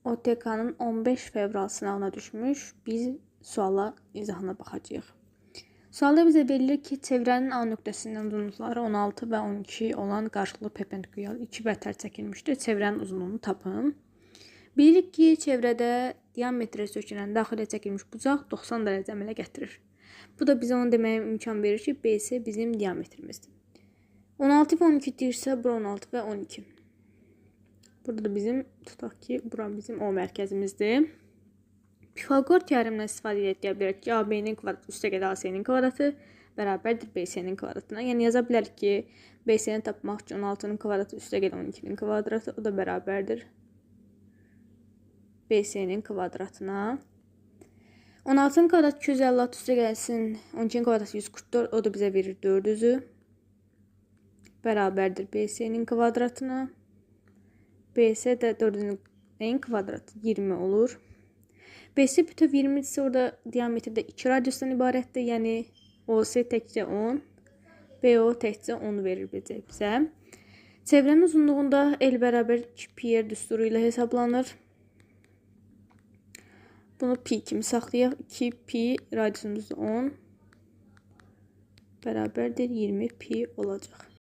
OTK-nın 15 fevral sınavına düşmüş. Biz suala izahına baxacağıq. Sualda bizə verilir ki, çevrənin A nöqtəsindən uzunluqları 16 və 12 olan qarşılıqlı perpendikulyar iki vətər çəkilmişdir. Çevrənin uzunluğunu tapın. Bilirik ki, çevrədə diametrə söykənən daxilə çəkilmiş bucaq 90 dərəcə əmələ gətirir. Bu da bizə onu deməyə imkan verir ki, BC bizim diametrimizdir. 16 və 12 deyirsə, bura 16 və 12. Burada da bizim, tutaq ki, bura bizim O mərkəzimizdir. Pifaqor teoremindən istifadə edərək deyə bilərik ki, AB-nin kvadratı üstəgəl AC-nin kvadratı bərabərdir BC-nin kvadratına. Yəni yaza bilərik ki, BC-ni tapmaq üçün 16-nın kvadratı üstəgəl 12-nin kvadratı, o da bərabərdir BC-nin kvadratına. 16-nın kvadratı 256 üstə gəlsin, 12-nin kvadratı 144, o da bizə verir 400-ü. Bərabərdir BC-nin kvadratına. BC də 4-ün nəyin kvadratı 20 olur. BC bütöv 20 isə orada diametrdə 2 radiusdan ibarətdir. Yəni OC təkcə 10, BO təkcə 10 verir bizə. Çevrənin uzunluğunda L bərabər 2 pi r düsturu ilə hesablanır. Bunu pi kimi saxlayaq. 2 pi radiusumuz 10 bərabərdir 20 pi olacaq.